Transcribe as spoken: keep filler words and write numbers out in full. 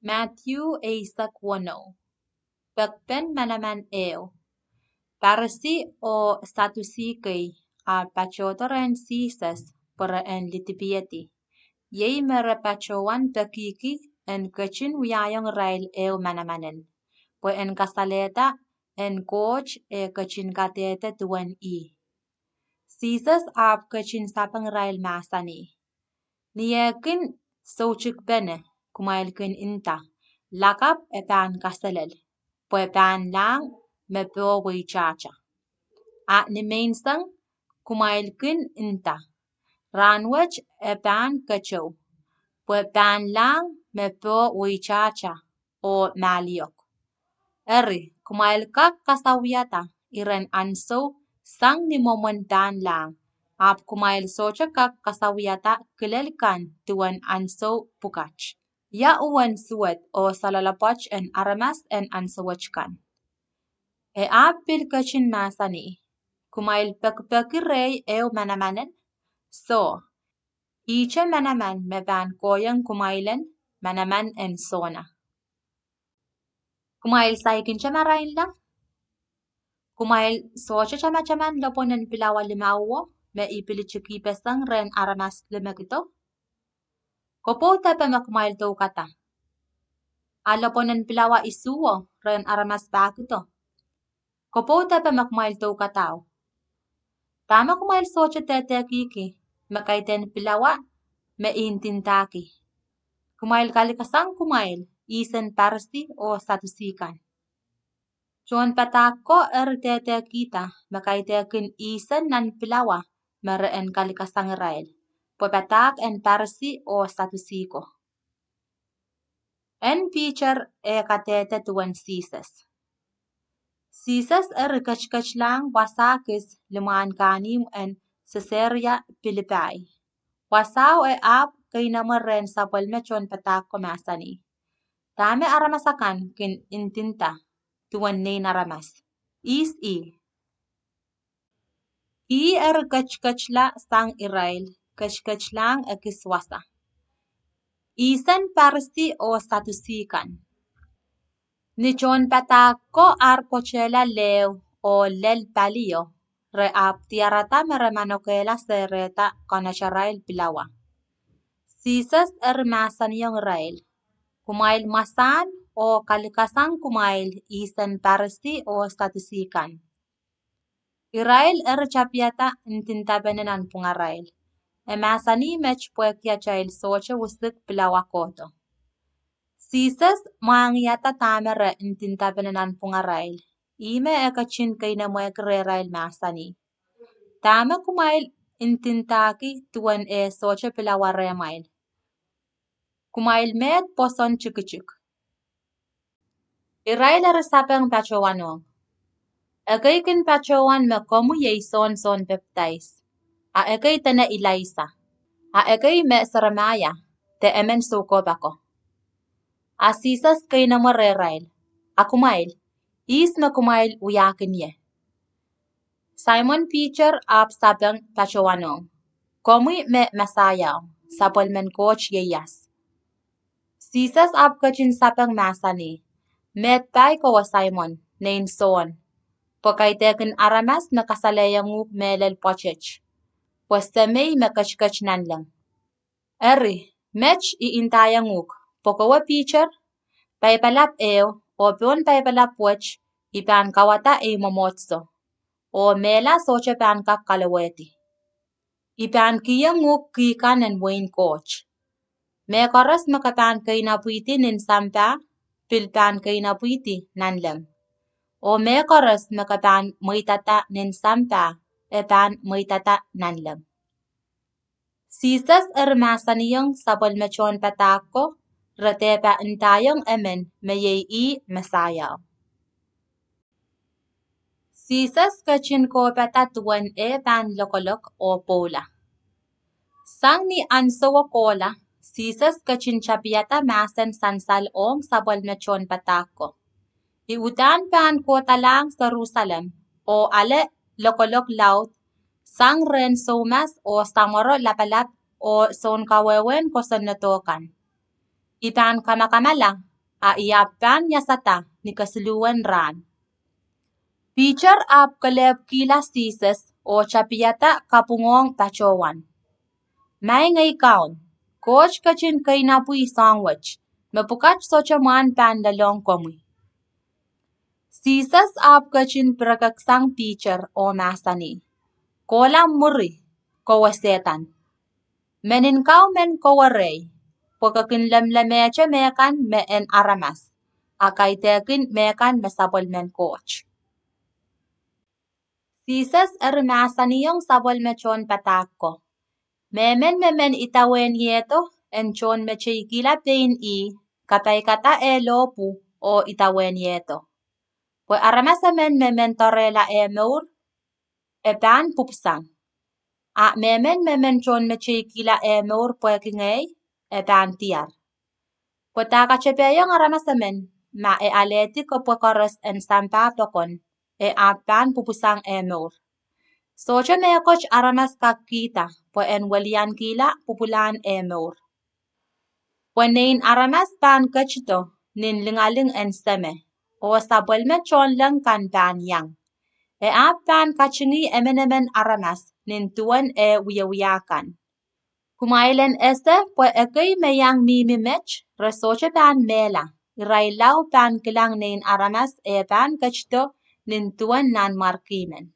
Madiu eisek weneu. Pekpen manaman ehu. Parisi oh Sadusi kei ahpw patohdo rehn Sises pwe re en lidipihedi, iei me re patohwan pekihki en ketin wiahiong irail ehu manamanen, pwe en kasalehda en Koht eh ketin kadehde duwen ih. Sises ahpw ketin sapeng irail mahsanih, Ni eh kin soutikpene, kumwail kin nda, Lakapw e pahn kaselel, pwe pahn lahng me poh weitahta. A ni menseng, kumwail kin nda, Rahnwet e pahn keteu, pwe pahn lahng me poh weitahta oh maliok. Eri, kumwail kak kasawiada iren ansou sang ni mwomwen pahn lahng, ahpw kumwail sohte kak kasawiada kilel kan duwen ansou pwukat. Ia uwen suwed oh saloalopwoat en aramas en ansou wet kan? E ahpw pil ketin mahsanih, Kumwail pekipeki rehi ehu manamanen? Soh, ihte manaman me pahn kohieng kumwailen manaman en Sona. Kumwail saikinte marainla? Kumwail sohte tamataman lopwon en pilawa limauo me I pil tikihpeseng rehn aramas limekido? Kopwou depe me kumwail doukada? A lopwon en pilawa isuho rehn aramas pahkido? Kopwou depe me kumwail doukadao? Dahme kumwail sohte dehdehkihki me kaidehn pilawa me I ndindahki? Kumwail kalikasang kumwail ihsen Parisi oh Sadusi kan. Tohnpadahk ko eri dehdehkihda me kaidehkin ihsen nan pilawa me re en kalikasang irail, pwe padahk en Parisi oh Sadusi ko. En Piter eh Kadehde Duwen Sises. Sises eri ketiket lahng wasa kis limwahn kahnimw en Sisaria Pilipai. Wasao e ahpw keinemwe rehn sapwellime tohnpadahk ko mahsanih, Dahme aramas akan kin ndinda duwen Nein Aramas? Ihs ih? Ih eri ketiketla sang irail, ketiket lahng ekis wasa, ihsen Parisi oh Sadusi kan. Ni tohnpadahk ko ar kotehla leho oh lel palio, re ahpw diarada me re manokehla sehrehda kaunatarail pilawa. Sises eri mahsanihong irail, Kumwail mwasahn oh kalikasang kumwail ihsen Parisi oh Sadusi kan. Irail eri tapihada ndindapene nanpwungarail. E mahsanih met pwehki atail sohte wisik pilawa kohdo. Sises mwahngihada dahme re ndindapene nanpwungarail, ihme e ketin keinemwehki rehrail mahsanih, Dahme kumwail ndindahki duwen eh sohte pilawa rehmwail? Kumwail meid pwoson tikitik. Irail eri sapeng patohwanohng, Ekei kin patohwan me komwi iei Sohn Sounpapidais, a ekei dene Ilaisa, a ekei me Seremaia, de emen soukohp ako. A Sises keinemwe rehrail, A kumwail, ihs me kumwail wiahkin ie? Saimon Piter ahpw sapeng patohwanohng, Komwi me Mesaiao, sapwellimen Koht ieias. Sises ahpw ketin sapeng mahsanih, Meid pai kowe Saimon, nein Sohn, pwe kaidehkin aramas me kasalehiong uhk mehlel pwoatet, pwe Semei me ketiket nanleng. Eri, met I ndaiong uhk, pwe kowe Piter, paipalap ehu, oh pohn paipalap wet I pahn kauwada ei mwomwohdiso, oh mehla sohte pahn kak kalowehdi. I pahn kihong uhk kih kan en wehin Koht. Mehkoaros me ke pahn keinapwihdi nin sampah, pil pahn keinapwihdi nanleng, oh mehkoaros me ke pahn mweidada nin sampah, e pahn mweidada nanleng. Sises eri mahsanihong sapwellime tohnpadahk ko, re dehpa ndaiong emen me iei ih Mesaiao. Sises ketin kohpada duwen eh pahn lokolok oh pwoula. Sang ni ahnsowo kohla, Sises ketin tapihada mahsen sansal ong sapwellime tohnpadahk ko, I uhdahn pahn kohdalahng Serusalem, oh ale lokolok laud, sang rehn soumas oh samworo lapalap oh sounkawehwehn kosonnedo kan. I pahn kamakamala, a I ahpw pahn iasada ni kesiluhwen rahn. Piter ahpw kelehpwkihla Sises oh tapihada kapwungohng patohwan, Maing ei Kaun, Koht ketin keinapwih soahng wet, mepwukat sohte mwahl pahn lelohng komwi. Sises ahpw ketin pirekeksang Piter oh mahsanih, Kohla mwuri, kowe Sehdan. Menin kau men kowe rehi, pwe ke kin lemlemehte mehkan me en aramas, a kaidehkin mehkan me sapwellimen Koht. Sises eri mahsanihong sapwellime tohnpadahk ko, Mehmen me men idawehniehdo en tohnmeteikihla pein ih, kapaikada eh lohpwu oh idawehniehdo. Pwe aramas emen me men doarehla eh mour, e pahn pwupwusang. A mehmen me men tohnmeteikihla eh mour pwehki ngehi, e pahn diar. Pwe dah katepehiong aramas emen, ma e alehdi kepwe koaros en sampah pokon, e ahpw pahn pwupwusang eh mour? Sohte mehkot aramas kak kihda pwe en weliankihla pwupwulahn eh mour. Pwe Nein Aramas pahn ketido nin lingaling en Seme, oh sapwellime tohnleng kan pahn iang. E ahpw pahn katingih emenemen aramas nin duwen eh wiewia kan. Kumwail en ese pwe ekei me iang mihmi met, re sohte pahn mehla, irail lao pahn kilang Nein Aramas eh pahn ketido nin duwen nanmwarkien.